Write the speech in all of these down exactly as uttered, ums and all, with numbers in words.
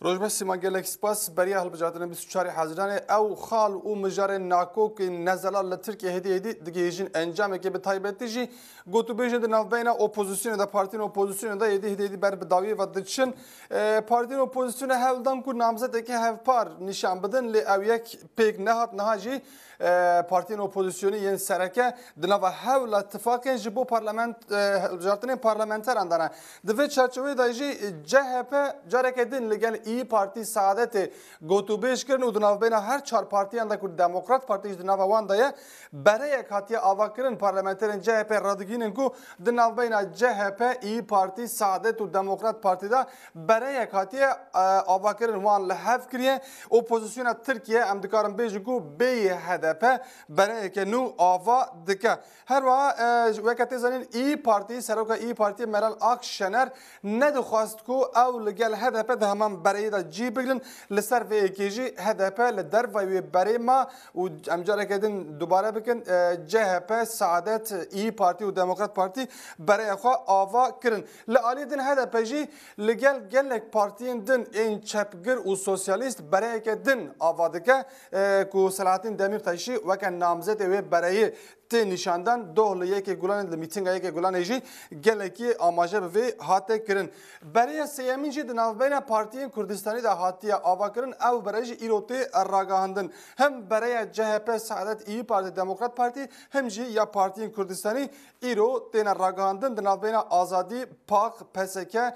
Rojbe Sîman, gelek spas. Beriya hilbijartinê bîst û çarê Hezîranê ew xal û mijarên nakokên nezelal li Tirkiye hêdî hêdî digihêjin encamekê, bi taybetî jî gotûbêjên di navbeyna opozisyonê de, partiyên opozisyonê de hêdî hêdî hêdî ber bi dawiyê ve diçin. E, partiyên opozisyonê hewl dan ku namzeteke hevpar nîşan bidin, lê ew yek pêk nehat. Niha jî, e, partiyên opozisyonî yên sereke di nava hewla tifaqên ji bo parlament-, e, hilbijartinên parlamenteran de ne. Di vê çarçoveyê de jî C H P careke din li gel İYİ Partî Saadetê gotûbêj kirin û di navbeyna her çar partiyan de ku Demokrat Partî jî di nava wan de ye, bereyek hatiye avakirin. Parlamenterên C H P radigihînin ku di navbeyna C H P, İYİ Partî, Saadet û Demokrat Partî de bereyek hatiye, e, avakirin, wan li hev kiriye. Opozisyona Tirkiye, em dikarin bêjin ku bêyî H D P bereyeke nû ava dike. Her wiha, e, weke tê zanîn, İYİ Partî, seroka İYİ Partî Meral Akşener nedixwest ku ew li gel H D P di heman bereyê de cî bigrin. Li ser vê yekê jî H D P li dervayî wê berê ma û em careke din dubare bikin, e, C H P, Saadet, İYİ Partî û Demokrat Partî bereya xwe ava kirin. Li alî din H D P jî li gel gelek partiyên din ên çepgir û sosyalîst bereyeke din ava dike, e, ku Selahattin Demirtaş jî weke namzetê wê bereyê tê nîşandan. Doh li yekê Gulanê, li mîtinga yekê Gulanê jî gelekî amaje bi vê hate kirin. Bereya sêyemîn jî di navbeyna partiyên Kurdistanî de hatiye avakirin. Ew bere jî îro tê ragihandin. Hem bereya C H P, Saadet, İYİ Partî, Demokrat Partî, hem jî ya partiyên Kurdistanî îro têne ragihandin. Di navbeyna Azadî, Pak, P S K, e,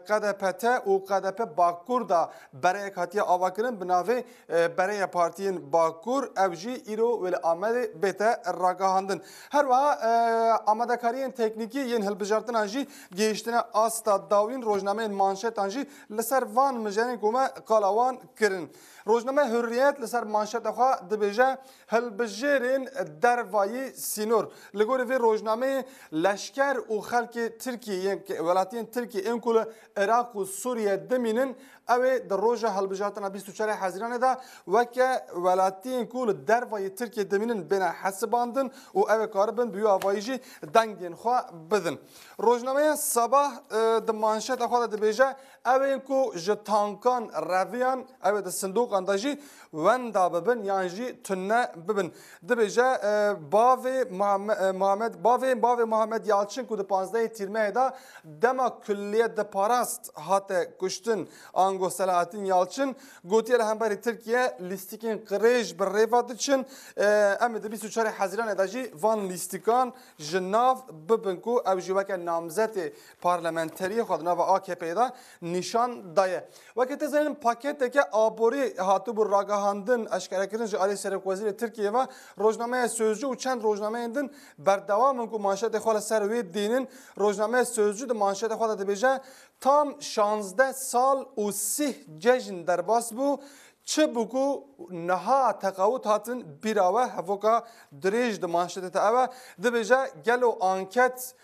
K D P T û K D P Bakur de bereyek hatiye avakirin bi navê, e, Bereya Partiyên Bakur, ew jî îro wê li Amedê bête ragihandin. Her wiha, e, amadekariyên teknîkî yên hilbijartinan jî gihiştine asta dawîn, rojnameyên manşetan jî li ser van mijarên ku me qala wan kirin. Rojname Hurriyet li ser manşeta xwe dibêje, hilbijêrên dervayî sînor. Li gorî vê rojnameyê, leşker û xelkê Tirkiyê yên, welatiyên Tirkiyê ên ku li Iraq û Sûriye dimînin, ew ê di roja hilbijartina bîst û çarê Hezîranê de weke welatiyên ku li dervayî Tirkiyê dimînin bêne hesibandin û ew ê karibin bi wî avayî jî dengên xwe bidin. Rojnameya Sabah, e, di manşeta xwe de dibêje, ew ên ku ji tankan reviyan, ew ê di sindoqan de jî wenda bibin yan jî tune bibin. Dibêje, e, bavê Muhamme-, e, Muhammed, bavê, bavê Muhammed Yalçin ku di panzdehê Tîrmehê de dema kulliye diparast hate kuştin, ango Selahattin Yalçin, gotiye li hemberî Tirkiye lîstikên qirêj bi rê ve diçin. E, em ê di bîst û çarê Hezîranê de jî van lîstikan ji nav bibin ku ew jî weke namzetê parlamenteriyê xwe di nava A K P'yê de nîşan daye. Weke tê zanîn, paketeke aborî hatibû ragihandin, eşkerekirin ji alî Serokwezîrê Tirkiyê ve. Rojnameya Sözcü û çend rojnameyên din berdewam in ku manşetê xwe li ser wê dînin. Rojnameya Sözcü di manşetê xwe de dibêje, tam şazdeh sal û sîh cejn derbas bû. Çi bû ku niha teqawut hatin bîra we, hevoka dirêj di manşetê de ew e. Dibêje, gelo anket,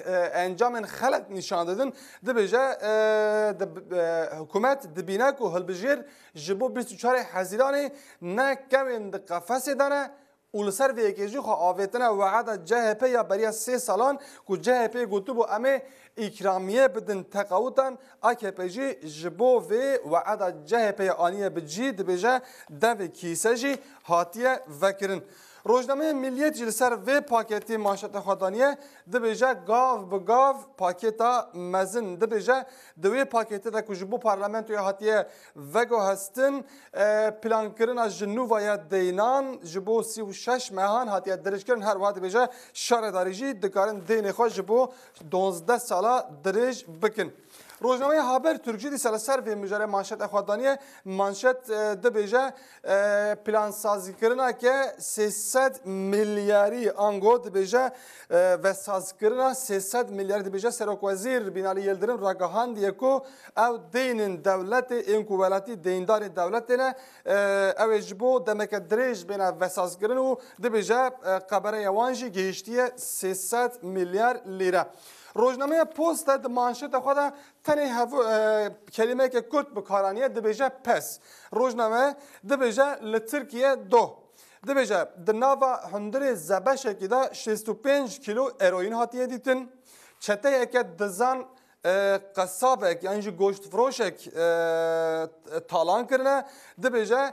e, encamên xelet nîşan didin? Dibêje, e, di, e, hikûmet dibîne ku hilbijêr ji bo bîst û çarê Hezîranê ne kewên di qefesê de ne, û li ser vê yekê jî xwe avêtine weada C H P ya beriya sê salan ku C H P gotibû, em ê îkramiye bidin teqawutan, A K P jî ji bo vê weada C H P ya aniye bi cî, dibêje devê kîse jî hatiye vekirin. Rojnameya Milliyet jî li ser vê paketê manşeta xwe daniye, dibêje gav bi gav pakêta mezin. Dibêje di wê pakêtê de ku ji bo parlamentoya hatiye veguhestin, e, plankirina ji nû ve ya deynan ji bo sî û şeş mehan hatiye dirêjkirin. Her wiha dibêje şaredarî jî dikarin deynê xwe ji bo donzdeh sala dirêj bikin. Rojnameya Habertürk jî dîsa li ser vê mijarê manşet xwe daniye. Manşet, e, dibêje, e, plansazîkirineke sê sed milyarî, ango dibêje, e, vesazkirina sê sed milyarî, dibêje Serokwezîr Binali Yildirim ragihandiye ku ew deynên dewletê ên ku welatî deyndarê dewletê ne, e, ew ê ji bo demeke dirêj bêne vesazkirin û dibêje, e, qebereya wan jî gihiştiye sê sed milyar lîre. Rojnameya Posta di manşeta xwe de tenê hev-, e, kelîmeyeke kurt bi kar aniye, dibêje pes. Rojname dibêje li Tirkiye doh. Dibêje di nava hundirê Zebeşekî de şêst û pênc kîlo eroîn hatiye dîtin. Çeteyeke dizan e, qesabek yan jî goştfiroşek, e, talan kirine. Dibêje,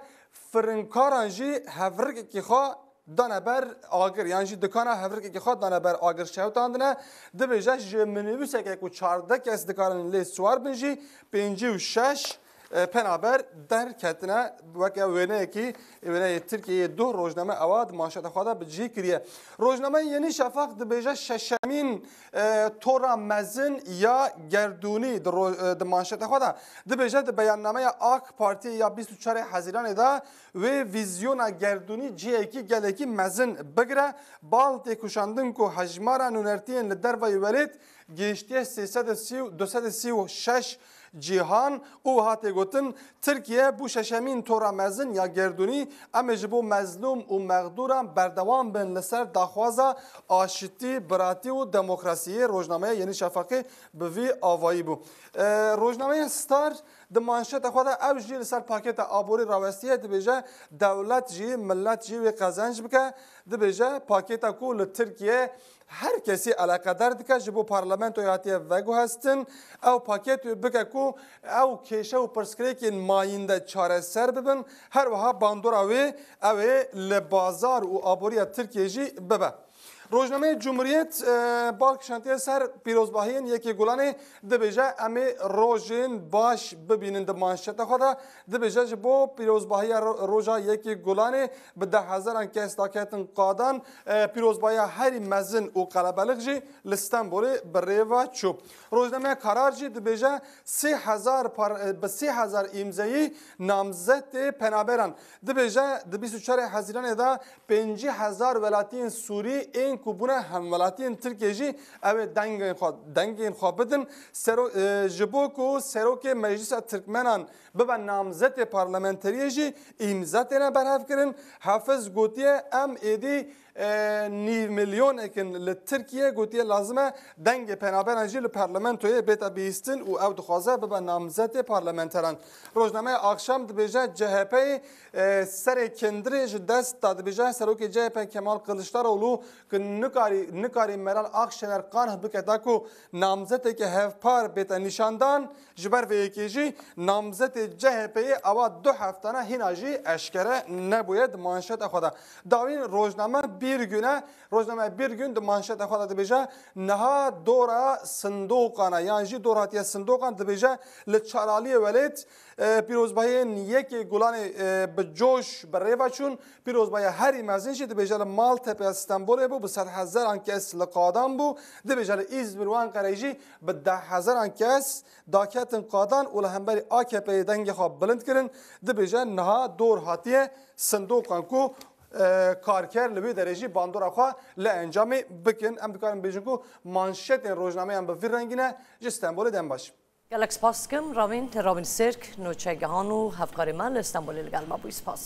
firinkaran jî hevrikekî xwe dane ber agir, yan jî dikana hevrikekî xwe dane ber agir şewtandine. Dibêje, ji minibûsekê ku çardeh kes dikarin lê siwar bin jî, pêncî û şeş, e, penaber derketine. Weke wêneyekî, wêneyê Tirkiyeyê duh rojname ewa di manşeta xwe de bi cih kiriye. Rojnameya Yenî Şafak dibêje, şeşemîn, e, tora mezin ya gerdûnî di ro-, e, di manşeta xwe de dibêje, di beyannameya AK Partiyê ya bîst û çarê Hezîranê de wê vîzyona gerdûnî cihekî gelekî mezin bigire. Bal tê kuşandin ku hejmara nûnertiyên li derveyî welêt gihiştiye sê sed û sî, du sed û sî û şeş cîhan û wiha tê gotin, Tirkiye bû şeşemîn tora mezin ya gerdûnî, em ê ji bo mezlûm û mexdûran berdewam bin li ser daxwaza aşitî, biratî û demokrasiyê. Rojnameya Yenî Şafaqê bi vî avayî bû. E, rojnameya Star di manşeta xwe de ew jî li ser pakêta aborî rawestiye, dibêje, dewlet jî, millet jî wê qezenc bike. Dibêje, pakêta ku li Tirkiye her kesî eleqedar dike, ji bo parlamentoyê hatiye veguhestin, ew paket wê bike ku ew kêşe û pirsgirêkên mayînde çareser bibin, her wiha bandora wê ew ê li bazar û aboriya Tirkiyê jî bibe. Rojnameya Cumhuriyet, e, bal kişandiye ser pîrozbahiyên yekê Gulanê, dibêje, em ê rojên baş bibînin di manşeta xwe de. Dibêje, ji bo pîrozbahiya ro-, roja yekê Gulanê bi deh hezaran kes daketin qadan. E, pîrozbahiya herî mezin û qelebelik jî li Stenbolê bi rê ve çû. Rojnameya Karar jî dibêje, sê hezar par-, e, bi sê hezar îmzeyî namzetê penaberan. Dibêje, di bîst û çarê Hezîranê de pêncî hezar welatiyên Sûrî ên ku bûne hemwelatiyên Tirkiyê jî ew ê dengên xwe, dengên xwe bidin. Sero-, e, ji bo ku serokê Meclisa Tirkmenan bibe namzetê parlamenteriyê jî îmze têne berhevkirin. Hafiz gotiye, em êdî, e, nîv milyonek in li Tirkiye, gotiye lazim e dengê penaberan jî li parlamentoyê bête bihîstin û ew dixwaze bibe namzetê parlamenteran. Rojnameya Akşam dibêje, C H P'yê, e, serê kindirê ji dest da. Dibêje, serokê C H P Kemal Kılıçdaroğlu ku nikarî, nikarî Meral Akşener qanih bike da ku namzeteke hevpar bête nîşandan, ji ber vê yekê jî namzetê C H P'yê ewa du heftana hîna jî eşkere nebûye di manşeta xwe de. Dawîn rojname Bir Gün e, rojname Bir Gün di manşeta xwe de dibêje, niha dora sindoqan e, yan jî dor hatiye sindoqan, dibêje, li Çaraliyê Welêt, e, pîrozbahiyên yekê Gulanê, e, bi coş bi rê ve çûn. Pîrozbahiya herî mezin jî dibêje li Maltepeya Stenbolê bû, bi sedhezaran kes li qadan bû. Dibêje li Îzmir û Enqereyê jî bi dehhezaran kes daketin qadan û li hemberî A K P'yê dengê xwe bilind kirin. Dibêje niha dor hatiye sindoqan ku, e, karker li wê derê jî bandora xwe li encamê bikin. Em dikarin bêjin ku manşetên rojnameyan bi vî rengî ne. Ji Stenbolê dem baş. Gelek spas dikim. Ravîn, Ravîn Sêrk, nûçegihan û hevkarê me li Stenbolê li gel me bûyî. Spas.